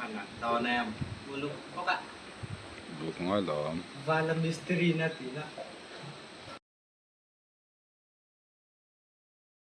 A nalh dawn em? Uluk bawk a. Uluk ngai lawm. Vala mistiri na tih na.